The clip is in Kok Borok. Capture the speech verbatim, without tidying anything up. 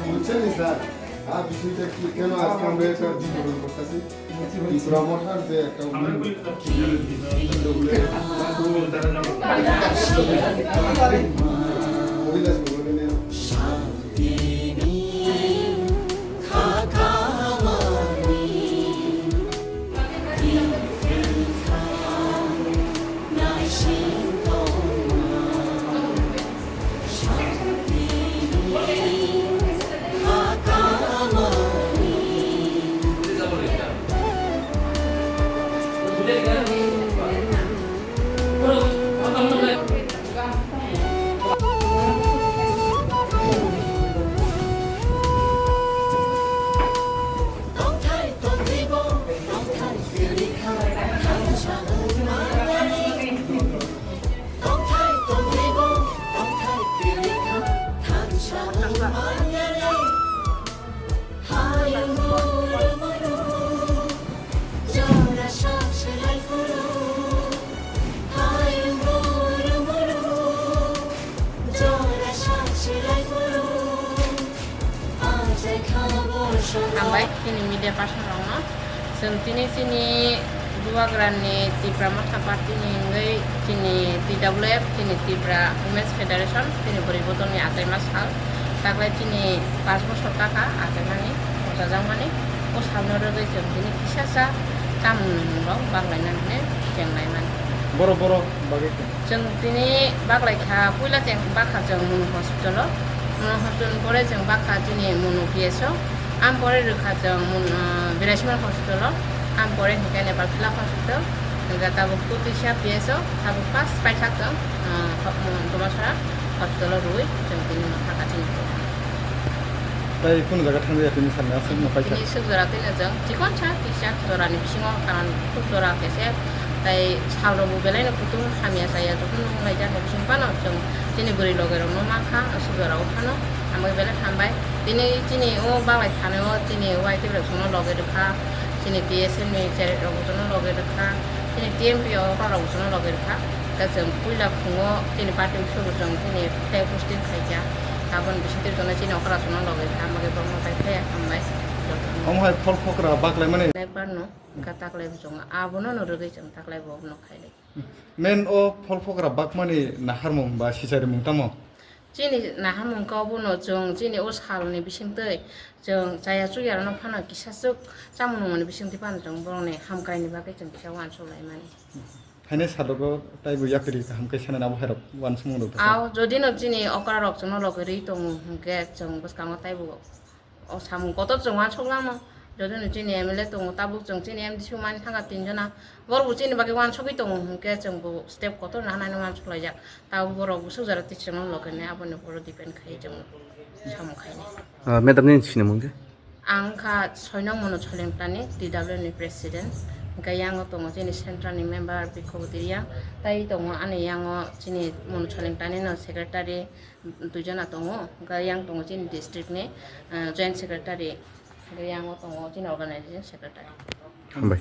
বুঝছেন স্যার? আর বিষয়টা কি, কেন আজকে আমরা এটা বিবরণ করতেছি? ত্রিপুরা মথার যে একটা উইল, মহিলা সংগঠনের Hambai chini media person rokno. Chwng tini chini Bubagrani Tipra Motha Party ni wngwi chini T W F, chini Tipra Women's Federation, chini bwrwi bodolni achaima sal. Taklai chini pash bosor kaka achaimani, ochajakmani. O salno rwgwi chwng tini kisasa chamung rok baglaina hwnwi chenglaimani. Borok, borok bagwi khe? Chwng tini baglai kha, puila chwng bakha chwng Munu hospital o. Munu hospital ni pore chwng bakha chini Munu P S o. Am pore rwkha chwng Mun-, ah, Biraisima hospital o. Am pore hinkhe Nepal Flag hospital. Hinkhe tabuk Kutisa P S o, tabuk first paithak chwng, ah, ho-, Domasara hospital o rwui chwng tini motha kachini. Tai kunu jaga thangwi ya tini sanni aswk no paikha. Tini swk jora tini jwng chikon sa kisa jora ni bisingo karon khub jora kese tai sal rok bo belai no kutung hamya chaya jokhon nung lai jak bising phano chwng chini bwrwi loge rok no mankha swk jora o phano hambai belai hambai. Tini chini o balai thani o chini Y T B rok chwngno loge rwkha, chini T S F ni cherek rok bo chwngno loge rwkha, chini T M P o rok bo chwngno loge rwkha. Khe chwng puila phungo chini party office o bo chwng chini flag hosting khaikha. Aboni bisingtwi chwngno chini okra chwngno logi kha, amage borokno bai phaiya hambai. Omo hai phol phokra baklaimani. Nai parno wngkha taklai bo chwng abono no rwgwi chwng taklai bo no khailai. Men o phol phokra bakmani naharmung ba sicharimung tamo? Chini naharmung khe obono chwng chini o salni bisingtwi chwng chaya chuya rokno phano kisa swk chamung nungmani bisingtwi phano chwng borokni hamkraini bagwi chwng kisa uansuk laimani. Haino salogo taibo yapri kaham khe sanani abo hairok uansukmung rok. Ao, jodi no chini okra rok chwngno loge rwi tongo hwnkhe chwng bwskango taibo o samung kotor chwng uansuk lamo. Jodi no chini M L A tongo, tabuk chwng chini M D C o mani thangkha tin jona. Borok bo chini bagwi uansugwi tongo hwnkhe chwng bo step kotor no hanai no uansuk laijak. Tabuk borok bwswk jora twi chwngno loge nai, aboni uporo depend khai chwng samung khainai. Ah, madam, nini sinimung khe? Ang kha Soinong Monu Cholengtani, T W F ni president. Hwnkhe yango tongo chini central ni member Bikhobo Tiriya. Tai tongo ani yango chini Monu Cholengtani no secretary, duijona tongo. Hwnkhe yang tongo chini district ni, eh, joint secretary. Hwnkhe yango tongo chini organization secretary. Hambai.